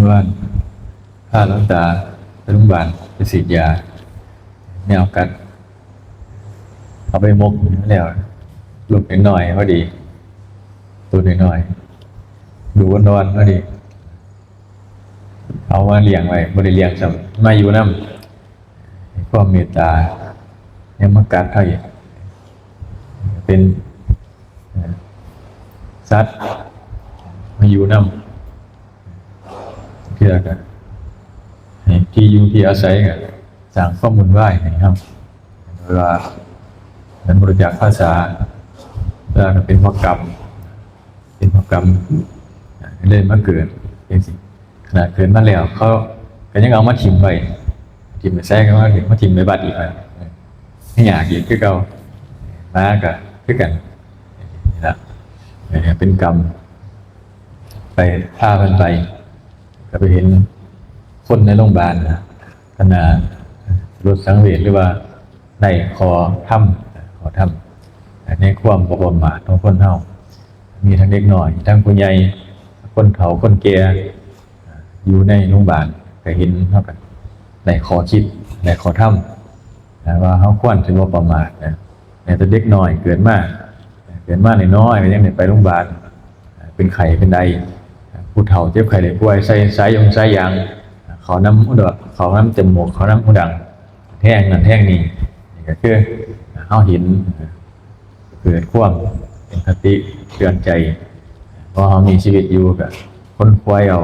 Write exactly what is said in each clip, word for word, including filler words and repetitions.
บ้าน พาหลวงตาไปโรงพยาบาลไปฉีดยา แมวกัด เอาไปหมกแล้ว ลูกน้อยๆพอดี ตัวน้อยๆ ดูอ่อนๆพอดี เอามาเลี้ยงไว้ บ่ได้เลี้ยงซ้ำ มาอยู่นำ ความเมตตา ยังมากัดเฮาอีก เป็น เอ่อ สัตว์ มาอยู่นำ เทื่อก็ให้ที่อยู่ที่อาศัยก็สร้างความวุ่นวายให้เฮา เวลามันบ่รู้จักภาษา แล้วก็เป็นเพราะกรรม เป็นเพราะกรรม เลยมาเกิดจังซี้ ขนาดเกิดมาแล้ว เขาก็ยังเอามาถิ่มไว้ ถิ่มไปไสก็ว่า มาถิ่มไว้วัดอีกอะ ให้ยากอีกคือเก่า หมาก็คือกัน นี่ล่ะ เออ เป็นกรรม ไป พาเพิ่นไป ก็ไปเห็นคนในโรงพยาบาลนะ ขนาดสลดสังเวช หรือว่าได้ขอธรรม ขอธรรม ในความบ่ประมาทของคนเฮา มีทั้งเด็กน้อย ทั้งผู้ใหญ่ คนเฒ่า คนแก่ อยู่ในโรงพยาบาล ก็เห็นเฮาก็ได้ข้อคิด ได้ข้อธรรม นะ ว่าเฮาควรสิบ่ประมาทนะ แม้แต่เด็กน้อยเกิดมา เกิดมาน้อยๆก็ยังได้ไปโรงพยาบาล เป็นไข้เป็นไอ ผู้เฒ่าเจ็บไข้ได้ป่วย ใส่สายยงสายยาง เข้านำหูดัง เข้านำจมูก เข้านำหูดัง แทงนั่นแทงนี่ นี่ก็คือเฮาเห็น เกิดความเป็นคติเตือนใจ เพราะเฮามีชีวิตอยู่ก็ขวนขวายเอา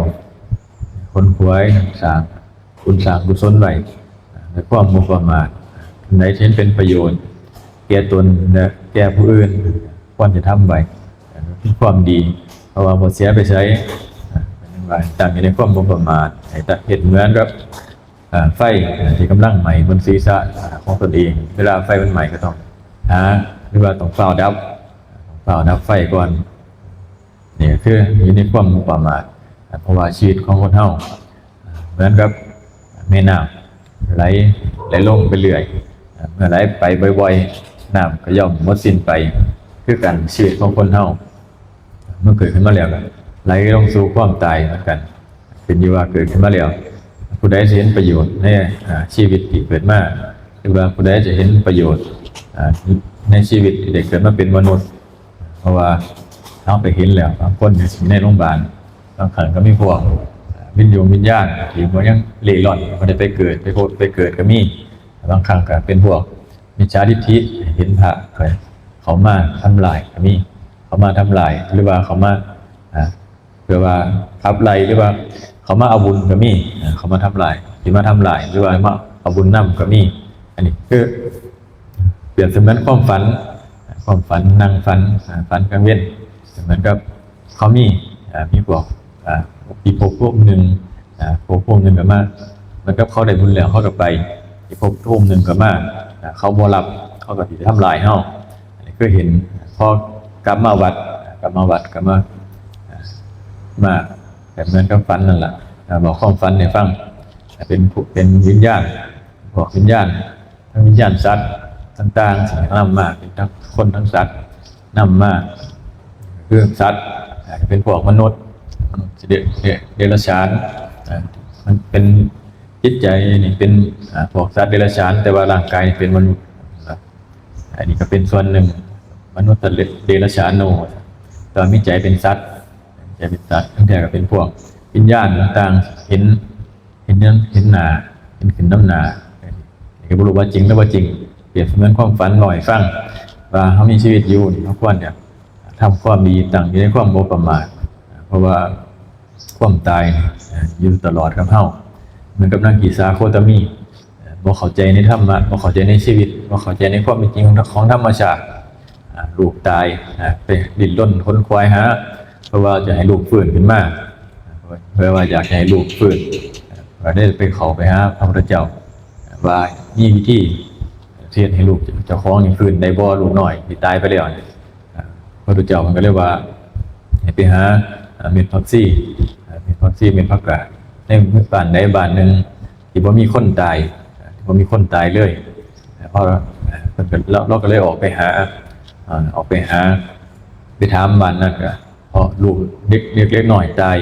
ขวนขวายสร้างคุณสร้างกุศลไว้ ในความบ่ประมาท อันใดที่เห็นเป็นประโยชน์แก่ตนและแก่ผู้อื่น ควรจะทำไว้ เป็นความดี เพราะว่าบ่เสียไปไส ว่าตั้งอยู่ในความบ่ประมาท ให้เฮ็ดเหมือนกับ อ่า ไฟที่กำลังไหม้บนศีรษะของตนเอง เวลาไฟมันไหม้ก็ต้องหา หรือว่าต้องฟ้าวดับ ฟ้าวดับไฟก่อน นี่ก็คืออยู่ในความบ่ประมาท เพราะว่าชีวิตของคนเฮาเหมือนกับแม่น้ำไหล ไหลลงไปเรื่อย เมื่อไหลไปบ่อยๆ น้ำก็ย่อมหมดสิ้นไป คือกันชีวิตของคนเฮา เมื่อเกิดขึ้นมาแล้วก็ไหลลงสู่ความตายเหมือนกัน ขึ้นอยู่ว่าเกิดขึ้นมาแล้ว ผู้ใดจะเห็นประโยชน์ใน อ่า ชีวิตที่เกิดมา หรือว่าผู้ใดจะเห็นประโยชน์ อ่า ในชีวิตที่ได้เกิดมาเป็นมนุษย์ เพราะว่าเราไปเห็นแล้ว บางคนอยู่ในโรงพยาบาล บางครั้งก็มีพวก อ่า วิญญงวิญญาณที่มันยังเร่ร่อน บ่ได้ไปเกิด ไปผุดไปเกิดก็มี บางครั้งก็เป็นพวกมิจฉาทิฏฐิ เห็นพระก็เข้ามาทำลายก็มี เข้ามาทำลาย หรือว่าเข้ามา อ่า เพื่อว่าขับไล่ หรือว่าเข้ามาเอาบุญก็มี อ่า เข้ามาทำลาย ที่มาทำลาย หรือว่ามาเอาบุญนำก็มี อันนี้คือเปรียบเสมือนความฝัน ความฝัน นั่งฝัน อ่า ฝันกลางเว็น เหมือนกับเขามี อ่า มีพวก อ่า อีกภพภูมิหนึ่ง อ่า ภพภูมิหนึ่งก็มา เหมือนกับเขาได้บุญแล้วเขาก็ไป อีกภพภูมิหนึ่งก็มา อ่า เขาบ่รับ เขาก็สิทำลายเฮา อันนี้คือเห็น พอกลับมาวัด กลับมาวัด กลับมา อ่า มา แต่เหมือนกับฝันนั่นแหละ อ่า บอกความฝันให้ฟัง เป็นผู้ เป็นวิญญาณ บอกวิญญาณ ทั้งวิญญาณสัตว์ต่างๆ สิ่งนำมา เป็นทั้งคนทั้งสัตว์นำมา คือสัตว์ อ่า เป็นพวกมนุษย์ มนุษย์เด- เด- เดรัจฉาน อ่า มันเป็นจิตใจนี่เป็น อ่า พวกสัตว์เดรัจฉาน แต่ว่าร่างกายนี่เป็นมนุษย์ อันนี้ก็เป็นส่วนหนึ่ง มนุษย์เดรัจฉานโน แต่ว่ามีใจเป็นสัตว์ ใจเป็นสัตว์ ทั้งแท้ก็เป็นพวกวิญญาณต่างๆ เห็น เห็นเรื่อง เห็นหน้า เห็นขึ้นนำหน้า นี่ก็บ่รู้ว่าจริงหรือบ่จริง เปรียบเสมือนความฝันเว้าให้ฟัง ว่าเฮามีชีวิตอยู่นี่ เฮาควรจะทำความดี ตั้งอยู่ในความบ่ประมาท เพราะว่าความตายอยู่ตลอดกับเฮา เหมือนกับนางกีสาโคตมี บ่เข้าใจในธรรมะ บ่เข้าใจในชีวิต บ่เข้าใจในความเป็นจริงของ ของธรรมชาติ อ่า ลูกตาย อ่า ไปดิ้นรนขนขวายหา เพื่อว่าจะให้ลูกฟื้นขึ้นมา เพื่อว่าอยากให้ลูกฟื้น ก็ได้ไปเข้าไปหาพระพุทธเจ้า ว่ามีวิธีเฮ็ดให้ลูกเจ้าของนี่ฟื้นได้บ่ ลูกน้อยที่ตายไปแล้วนี่ อ่า พระพุทธเจ้ามันก็เลยว่า ให้ไปหา อ่า เม็ดผักชี อ่า เม็ดผักชี เม็ดผักกาด ในบ้านใดบ้านหนึ่งที่บ่มีคนตาย อ่า ที่บ่มีคนตายเลย เพราะ เพิ่นก็ เรา เราก็เลยออกไปหา อ่า ออกไปหา ไปถามบ้านนั้นก็ เพราะลูกเด็ก เด็กเล็กน้อยตาย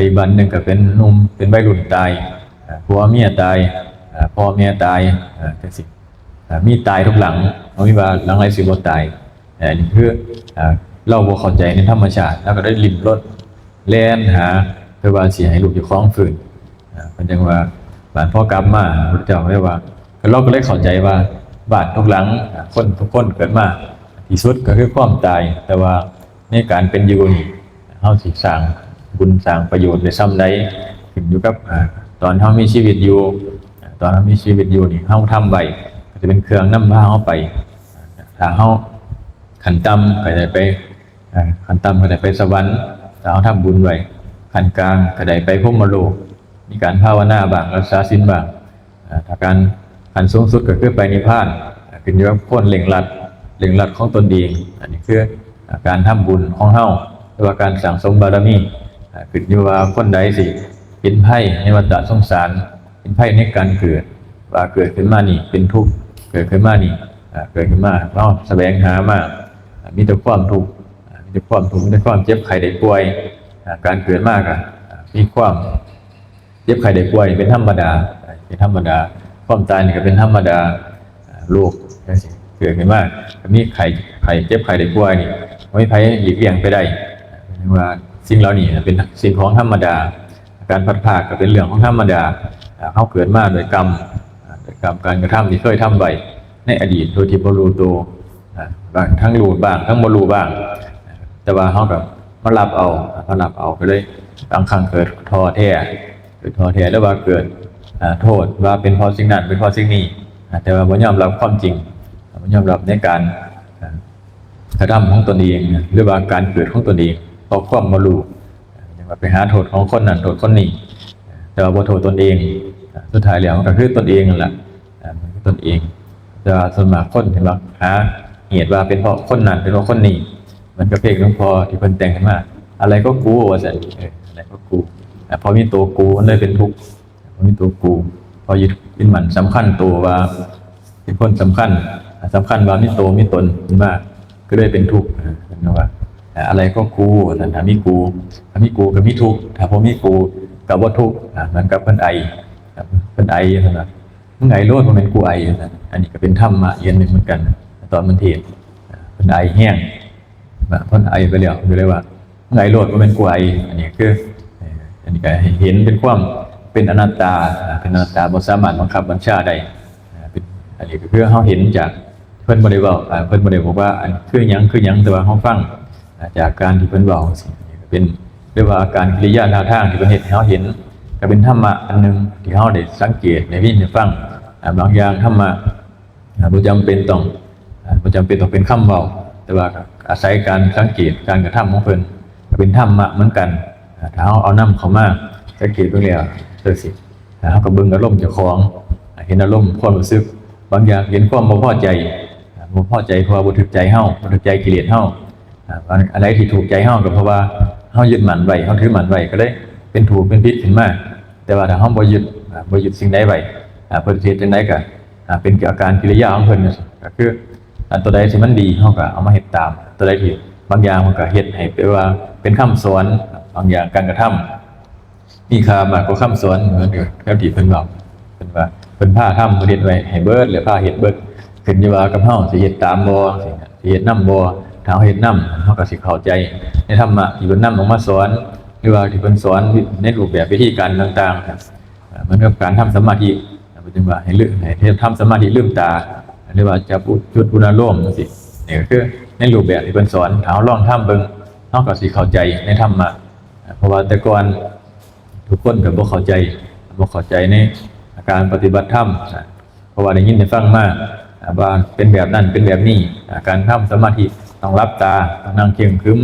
อีกบัดหนึ่งก็เป็นหนุ่มเป็นวัยรุ่นตาย อ่าผัวเมียตาย อ่าพ่อแม่ตาย อ่าจังซี้ อ่ามีตายทุกหลัง บ่มีว่าหลังใดสิบ่ตาย อ่าอันนี้คือ อ่าเราบ่เข้าใจในธรรมชาติ เราก็ได้ลิ้นรนแล่นหา เพื่อว่าสิให้ลูกเจ้าของฟื้น อ่าเพิ่นจั่งว่า บาดพอกลับมา พระเจ้าเรียกว่า เราก็เลยเข้าใจว่า บ้านทุกหลัง อ่าคนทุกคนเกิดมา ที่สุดก็คือความตาย แต่ว่าในการเป็นอยู่นี่ เฮาสิสร้างบุญสร้างประโยชน์ได้ส่ำใด ขึ้นอยู่กับ อ่าตอนเฮามีชีวิตอยู่ อ่าตอนเฮามีชีวิตอยู่นี่ เฮาทำไว้ ก็จะเป็นเครื่องนำพาเฮาไป อ่าถ้าเฮาขั้นต่ำก็ได้ไป อ่าขั้นต่ำก็ได้ไปสวรรค์ ถ้าเฮาทำบุญไว้ ขั้นกลางก็ได้ไปพรหมโลก มีการภาวนาบ้าง รักษาศีลบ้าง อ่าถ้าการขั้นสูงสุดก็คือไปนิพพาน อ่าขึ้นอยู่กับคนเร่งรัด เร่งรัดของตนเอง อันนี้คือ อ่าการทำบุญของเฮา หรือว่าการสั่งสมบารมี อ่าขึ้นอยู่ว่าคนใดสิเป็นภัยในวัฏสงสาร เป็นภัยในการเกิด ว่าเกิดขึ้นมานี่เป็นทุกข์ เกิดขึ้นมานี่ อ่าเกิดขึ้นมา เฮาแสวงหามา อ่ามีแต่ความทุกข์ อ่ามีแต่ความทุกข์ มีแต่ความเจ็บไข้ได้ป่วย อ่าการเกิดมาก็ อ่ามีความ เจ็บไข้ได้ป่วยเป็นธรรมดา เป็นธรรมดา ความตายนี่ก็เป็นธรรมดา โรคจังซี้ เกิดขึ้นมา ก็มีไข้ ไข้ เจ็บไข้ได้ป่วยนี่ บ่มีไผหลีกเลี่ยงไปได้ เรียกว่าสิ่งเหล่านี้เป็นสิ่งของธรรมดา การพลัดพรากก็เป็นเรื่องของธรรมดา เฮาเกิดมาด้วยกรรม ด้วยกรรมการกระทำที่เคยทำไว้ในอดีตโดยที่บ่รู้ตัว บางทั้งรู้บ้าง ทั้งบ่รู้บ้าง แต่ว่าเฮาก็มารับเอา มารับเอา ก็เลยบางครั้งเกิดท้อแท้ เกิดท้อแท้ หรือว่าเกิด อ่าโทษว่าเป็นเพราะสิ่งนั้น เป็นเพราะสิ่งนี้ อ่าแต่ว่าบ่ยอมรับความจริง บ่ยอมรับในการ อ่ากระทำของตนเอง หรือว่าการเกิดของตนเอง เพราะความบ่รู้ อ่าอย่างว่าไปหาโทษของคนนั้น โทษคนนี้ แต่ว่าบ่โทษตนเอง อ่าสุดท้ายแล้วมันก็คือตนเองนั่นแหละ อ่ามันคือตนเอง แต่ว่าส่วนมากคนที่มักหาเหตุว่าเป็นเพราะคนนั้น เป็นเพราะคนนี้ มันก็เพลงหลวงพ่อที่เพิ่นแต่งขึ้นมา อะไรก็กูว่าซั่น เออ อะไรก็กู อ่าพอมีตัวกูมันเลยเป็นทุกข์ พอมีตัวกู พอยึดเป็นมันสำคัญตัวว่า เป็นคนสำคัญ อ่าสำคัญว่ามีตัวมีตนขึ้นมา ก็เลยเป็นทุกข์ อ่าเห็นไหมว่า อ่าอะไรก็กูว่าซั่น ถ้ามีกู ถ้ามีกูก็มีทุกข์ ถ้าบ่มีกูก็บ่ทุกข์ อ่าเหมือนกับเพิ่นไอ อ่าเพิ่นไอซั่นน่ะ มึงไอโลด บ่แม่นกูไอ อันนี้ก็เป็นธรรมะอย่างหนึ่งเหมือนกัน ตอนมันเทศน์ เพิ่นไอแฮง เพิ่นไอไปแล้ว ก็เลยว่า มึงไอโลด บ่แม่นกูไอ อันนี้คือ เอ่ออันนี้ก็ให้เห็นเป็นความเป็นอนัตตา เป็นอนัตตา บ่สามารถบังคับบัญชาได้ เป็น อันนี้ก็คือเฮาเห็นจาก เพิ่นบ่ได้เว้า อ่าเพิ่นบ่ได้บอกว่า อันคือหยัง คือหยัง แต่ว่าเฮาฟัง อ่าจากการที่เพิ่นเว้าจังซี้ เป็น หรือว่าอาการกิริยาท่าทางที่เพิ่นเฮ็ดให้เฮาเห็น ก็เป็นธรรมะอันหนึ่งที่เฮาได้สังเกต ได้ยิน ได้ฟัง อ่าบางอย่างธรรมะ อ่าบ่จำเป็นต้อง อ่าบ่จำเป็นต้องเป็นคำเว้า แต่ว่าก็อาศัยการสังเกต การกระทำของเพิ่น ก็เป็นธรรมะเหมือนกัน อ่าถ้าเฮาเอานำเข้ามาสังเกตเบิ่งแล้วจังซี้ อ่าเฮาก็เบิ่งอารมณ์เจ้าของ อ่าเห็นอารมณ์ความรู้สึก บางอย่างเห็นความบ่พอใจ อ่าบ่พอใจเพราะว่าบ่ถูกใจเฮา บ่ถูกใจกิเลสเฮา อ่าอัน อันใดที่ถูกใจเฮาก็เพราะว่าเฮายึดมั่นไว้ เฮาถือมั่นไว้ ก็เลยเป็นถูกเป็นผิดขึ้นมา แต่ว่าถ้าเฮาบ่ยึด อ่าบ่ยึดสิ่งใดไว้ อ่าเพิ่นสิเฮ็ดจั่งใดก็ อ่าเป็นอาการกิริยาของเพิ่นจั่งซี้ ก็คือ อันตัวใดที่มันดีเฮาก็เอามาเฮ็ดตาม ตัวใดที่บางอย่างมันก็เฮ็ดให้แปลว่าเป็นคำสอน บางอย่างการกระทำ มีค่ามากกว่าคำสอน เหมือนกับที่เพิ่นเว้า เพิ่นว่าเพิ่นพาทำ เพิ่นเฮ็ดไว้ให้เบิด แล้วพาเฮ็ดเบิด ขึ้นอยู่ว่ากับเฮาสิเฮ็ดตามบ่ สิเฮ็ดนำบ่ ถ้าเฮาเฮ็ดนำ เฮาก็สิเข้าใจในธรรมะที่เพิ่นนำออกมาสอน หรือว่าที่เพิ่นสอนในรูปแบบวิธีการต่างๆ อ่าเหมือนกับการทำสมาธิ เพิ่นจึงว่าให้ลืม ให้ทำสมาธิลืมตา หรือว่าจับจุดอุณาโลมจังซี้ นี่ก็คือในรูปแบบที่เพิ่นสอน ถ้าเฮาลองทำเบิ่ง เฮาก็สิเข้าใจในธรรมะ เพราะว่าแต่ก่อนทุกคนก็บ่เข้าใจ บ่เข้าใจในการปฏิบัติธรรม เพราะว่าได้ยินได้ฟังมา อ่าว่าเป็นแบบนั้น เป็นแบบนี้ อ่าการทำสมาธิต้องหลับตา ต้องนั่งเคร่งครึม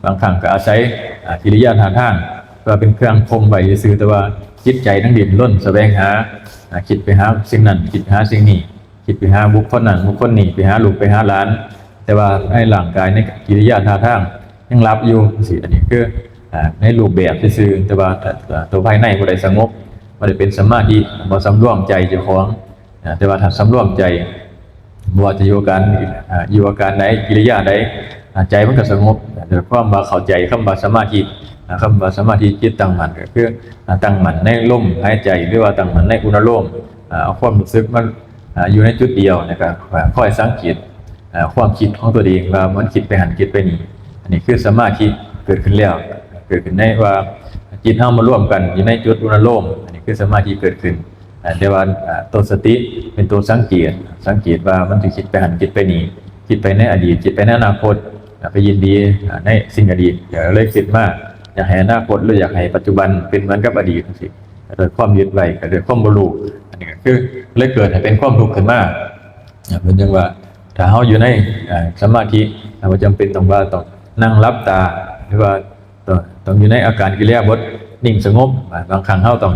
บางครั้งก็อาศัย อ่ากิริยาท่าทาง เพื่อเป็นเครื่องข่มไว้ซื่อๆ แต่ว่าจิตใจนั้นดิ้นรนแสวงหา อ่าคิดไปหาสิ่งนั้น คิดหาสิ่งนี้ คิดไปหาบุคคลนั้น บุคคลนี้ ไปหาลูก ไปหาหลาน แต่ว่าในร่างกาย ในกิริยาท่าทางยังหลับอยู่จังซี้ อันนี้คือ อ่าในรูปแบบซื่อๆ แต่ว่า อ่าตัวภายในบ่ได้สงบ บ่ได้เป็นสมาธิ บ่สำรวมใจเจ้าของ อ่าแต่ว่าถ้าสำรวมใจ บ่ว่าจะอยู่อาการอ่าอยู่อาการใด กิริยาใดอ่าใจมันก็สงบ ด้วยความว่าเข้าใจคำว่าสมาธิอ่าคำว่าสมาธิ จิตตั้งมั่นก็คืออ่าตั้งมั่นในลมหายใจ หรือว่าตั้งมั่นในอุณาโลมอ่าเอาความรู้สึกมันอ่าอยู่ในจุดเดียวนะครับอ่าคอยสังเกตอ่าความคิดของตัวเองว่ามันคิดไปหั้นคิดไปนี่ อันนี้คือสมาธิเกิดขึ้นแล้ว เกิดขึ้นในว่าจิตเฮามารวมกันอยู่ในจุดอุณาโลม อันนี้คือสมาธิเกิดขึ้นอ่าแต่ว่าอ่าตัวสติเป็นตัวสังเกต สังเกตว่ามันจะคิดไปหั้นคิดไปนี่ คิดไปในอดีต คิดไปในอนาคตอ่าไปยินดีอ่าในสิ่งอดีต อยากเลยคิดมา อยากให้อนาคต หรืออยากให้ปัจจุบันเป็นเหมือนกับอดีตจังซี้ โดยความยึดไว้ก็โดยความบ่รู้ อันนี้ก็คือเลยเกิดให้เป็นความทุกข์ขึ้นมาอ่าเป็นจังว่า ถ้าเฮาอยู่ในอ่าสมาธิเราบ่จำเป็นต้องว่าต้องนั่งหลับตา หรือว่าต้องต้องอยู่ในอาการกิริยาบถนิ่งสงบอ่าบางครั้งเฮาต้อง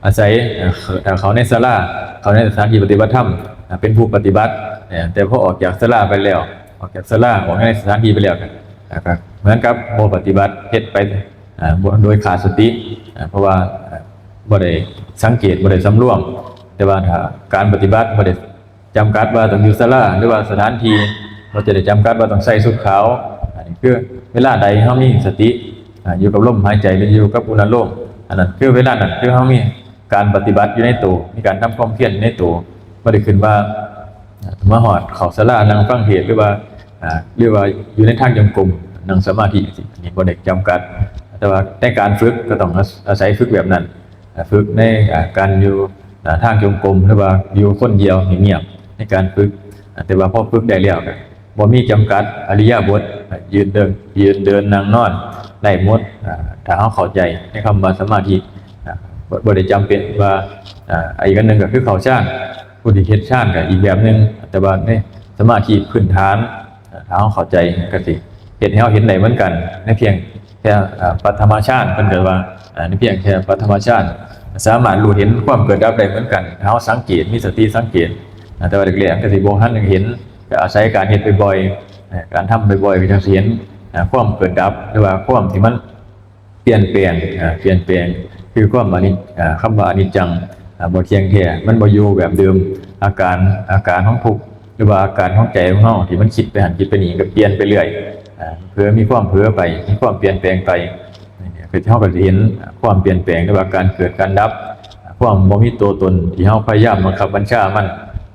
อาศัยอ่าเข้าเข้าในศาลา เข้าในสถานที่ปฏิบัติธรรมอ่าเป็นผู้ปฏิบัติอ่าแต่พอออกจากศาลาไปแล้ว ออกจากศาลา ออกในสถานที่ไปแล้วก็อ่าก็เหมือนกับบ่ปฏิบัติ เฮ็ดไปอ่าบ่โดยขาดสติอ่าเพราะว่าอ่าบ่ได้สังเกต บ่ได้สำรวม แต่ว่าถ้าการปฏิบัติบ่ได้ จำกัดว่าต้องอยู่ศาลา หรือว่าสถานที่ บ่จะได้จำกัดว่าต้องใส่ชุดขาว อันนี้คือเวลาใดเฮามีสติอ่าอยู่กับลมหายใจ หรืออยู่กับอุณาโลม อันนั้นคือเวลานั้นคือเฮามีการปฏิบัติอยู่ในตัว มีการทำความเพียรอยู่ในตัว บ่ได้ขึ้นว่าอ่ามาฮอดเข้าศาลานั่งฟังเทศน์ หรือว่าอ่าหรือว่าอยู่ในทางจงกรมนั่งสมาธิจังซี้ อันนี้บ่ได้จำกัด แต่ว่าในการฝึกก็ต้องอาอาศัยฝึกแบบนั้น ฝึกในอ่าการอยู่อ่าทางจงกรม หรือว่าอยู่คนเดียวเงียบๆในการฝึกอ่าแต่ว่าพอฝึกได้แล้วก็บ่มีจำกัดอิริยาบถอ่ายืนเดินยืนเดินนั่งนอนได้หมดอ่าถ้าเฮาเข้าใจในคำว่าสมาธิอ่าบ่บ่ได้จำเป็นว่าอ่าอีกอันหนึ่งก็คือเข้าฌาน ผู้ที่เฮ็ดฌานก็อีกแบบหนึ่งแต่ว่าในสมาธิพื้นฐาน ถ้าเราเข้าใจก็สิเฮ็ดให้เราเห็นได้เหมือนกันในเพียงแค่อ่าปัทมฌานเพิ่นก็ว่าอ่าในเพียงแค่ปัทมฌานสามารถรู้เห็นความเกิดดับได้เหมือนกันถ้าเราสังเกตมีสติสังเกตอ่าแต่ว่าแรกๆก็สิบ่ทันเห็นก็อาศัยการเฮ็ดบ่อยๆอ่าการทำบ่อยๆก็จั่งสิเห็นอ่าความเกิดดับหรือว่าความที่มัน เปลี่ยนแปลงอ่าเปลี่ยนแปลงคือความอนิจอ่าคำว่าอนิจจังอ่าบ่เที่ยงแท้มันบ่อยู่แบบเดิมอาการอาการของทุกข์หรือว่าอาการของใจของเฮาที่มันคิดไปหั้นคิดไปนี่ก็เปลี่ยนไปเรื่อยอ่าเผลอมีความเผลอไปมีความเปลี่ยนแปลงไปนี่คือเฮาก็สิเห็นความเปลี่ยนแปลงหรือว่าการเกิดการดับความบ่มีตัวตนที่เฮาพยายามบังคับบัญชามัน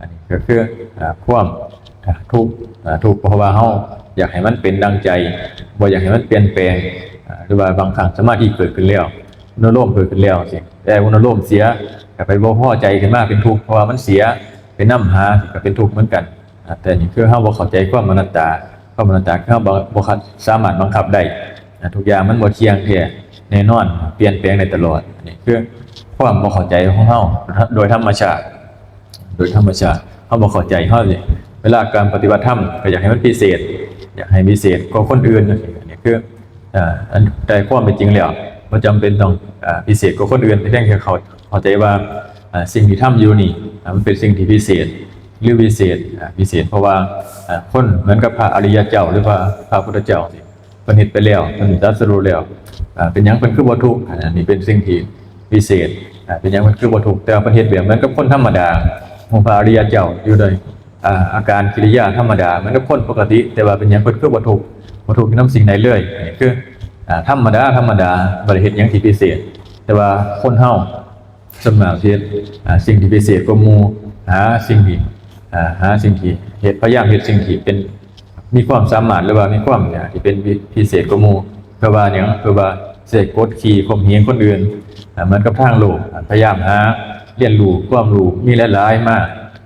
อันนี้ก็คืออ่าความ ทุกข์อ่าทุกข์เพราะว่าเฮาอยากให้มันเป็นดังใจบ่อยากให้มันเปลี่ยนแปลงอ่าหรือว่าบางครั้งสมาธิเกิดขึ้นแล้วอุณโลมเกิดขึ้นแล้วสิแต่อุณโลมเสียก็ไปบ่พอใจขึ้นมาเป็นทุกข์เพราะว่ามันเสียไปนำหาก็เป็นทุกข์เหมือนกันอ่าแต่นี่คือเฮาบ่เข้าใจความอนัตตาความอนัตตาคือเฮาบ่บ่สามารถบังคับได้อ่าทุกอย่างมันบ่เที่ยงแท้แน่นอนเปลี่ยนแปลงได้ตลอดอันนี้คือความบ่เข้าใจของเฮาโดยธรรมชาติ โดยธรรมชาติเฮาบ่เข้าใจเฮาสิเวลาการปฏิบัติธรรมก็อยากให้มันพิเศษ อยากให้พิเศษกว่าคนอื่นอันนี้คืออ่าอันแต่ความเป็นจริงแล้วบ่จำเป็นต้องอ่าพิเศษกว่าคนอื่นเพียงแค่เข้าเข้าใจว่าอ่าสิ่งที่ทำอยู่นี่อ่ามันเป็นสิ่งที่พิเศษหรือวิเศษอ่าพิเศษเพราะว่าอ่าคนเหมือนกับพระอริยเจ้าหรือว่าพระพุทธเจ้าสิ เพิ่นเฮ็ดไปแล้วเพิ่นตรัสรู้แล้วอ่าเป็นหยังเพิ่นคือบ่ทุกข์อันนี้เป็นสิ่งที่พิเศษอ่าเป็นหยังเพิ่นคือบ่ทุกข์แต่ว่าเพิ่นเฮ็ดแบบเหมือนกับคนธรรมดาหมู่พระอริยเจ้าอยู่โดยอ่าอาการกิริยาธรรมดาเหมือนกับคนปกติแต่ว่าเป็นหยังเพิ่นคือบ่ทุกข์บ่ทุกข์นำสิ่งใดเลยอันนี้คืออ่าธรรมดาธรรมดาบ่ได้เฮ็ดหยังที่พิเศษแต่ว่าคนเฮา ส่วนมากสิเฮ็ดอ่าสิ่งที่พิเศษกว่าหมู่หาสิ่งที่อ่าหาสิ่งที่เฮ็ดพยายามเฮ็ดสิ่งที่เป็นมีความสามารถหรือว่ามีความเนี่ยที่เป็นพิพิเศษกว่าหมู่เพื่อว่าหยังเพื่อว่าสิได้กดขี่ข่มเหงคนอื่นอ่าเหมือนกับทางโลกอ่าพยายามหาเรียนรู้ความรู้มีหลายๆมา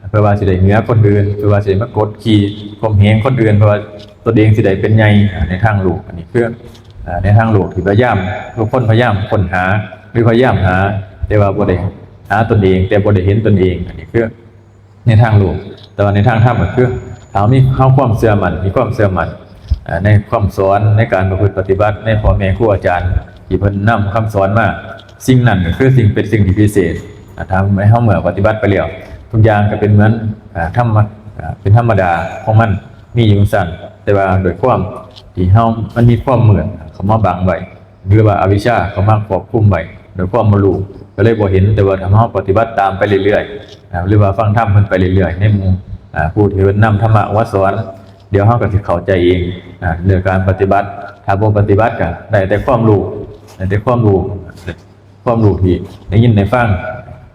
เพื่อว่าสิได้เหนือคนอื่นเพื่อว่าสิได้มากดขี่ข่มเหงคนอื่นเพื่อว่าตนเองสิได้เป็นใหญ่อ่าในทางโลกอันนี้คืออ่าในทางโลกที่พยายามทุกคนพยายามค้นหาหรือพยายามหาแต่ว่าบ่ได้ หาตนเองแต่บ่ได้เห็นตนเองอันนี้คือในทางโลกแต่ว่าในทางธรรมก็คือถ้ามีเฮาความเชื่อมั่นมีความเชื่อมั่นอ่าในความสอนในการประพฤติปฏิบัติในพ่อแม่ครูอาจารย์ที่เพิ่นนำคำสอนมาสิ่งนั้นก็คือสิ่งเป็นสิ่งที่พิเศษอ่าถ้าให้เฮาเมื่อปฏิบัติไปแล้วทุกอย่างก็เป็นเหมือนอ่าธรรมะอ่าเป็นธรรมดาของมันมีอยู่ซั่นแต่ว่าโดยความที่เฮามันมีความมืดเข้ามาบังไว้ หรือว่าอวิชชาเข้ามาควบคุมไว้โดยความบ่รู้ก็เลยบ่เห็นแต่ว่าถ้าเฮาปฏิบัติตามไปเรื่อยๆนะหรือว่าฟังธรรมเพิ่นไปเรื่อยๆในหมู่ อ่าผู้ที่เพิ่นนำธรรมะมาสอน เดี๋ยวเฮาก็สิเข้าใจเองอ่าเรื่องการปฏิบัติ ถ้าบ่ปฏิบัติก็ได้แต่ความรู้ได้แต่ความรู้ความรู้ที่ได้ยินได้ฟัง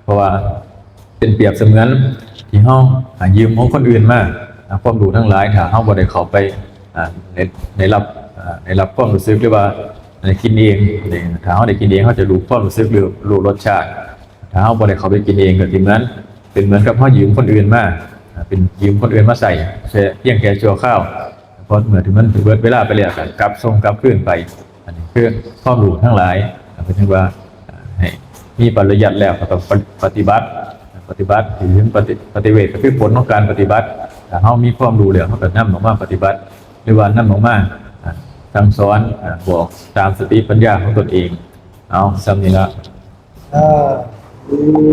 เพราะว่าเป็นเปรียบเสมือนที่เฮาอ่ายืมของคนอื่นมาอ่าความรู้ทั้งหลายถ้าเฮาบ่ได้เข้าไปอ่าได้ได้รับอ่าได้รับความรู้สึกหรือว่าได้กินเองนี่ถ้าเฮาได้กินเองเฮาจะรู้ความรู้สึกหรือรู้รสชาติ ถ้าเฮาบ่ได้เข้าไปกินเองก็สิเหมือนเป็นเหมือนกับเฮายืมคนอื่นมาอ่าเป็นยืมคนอื่นมาใช้แค่เพียงแค่ชั่วคราวพอเมื่อที่มันเบิดเวลาไปแล้วก็กลับส่งกลับคืนไป อันนี้คือความรู้ทั้งหลายอ่าเป็นว่าอ่าให้มีปริยัติแล้วก็ต้องปฏิบัติปฏิบัติถึงปฏิปฏิเวทก็คือผลของการปฏิบัติถ้าเฮามีความรู้แล้วเฮาก็นำออกมาปฏิบัติ หรือว่านำออกมาอ่าสั่งสอนอ่าบอกตามสติปัญญาของตนเองเอาส่ำนี้ละ อ่าคือ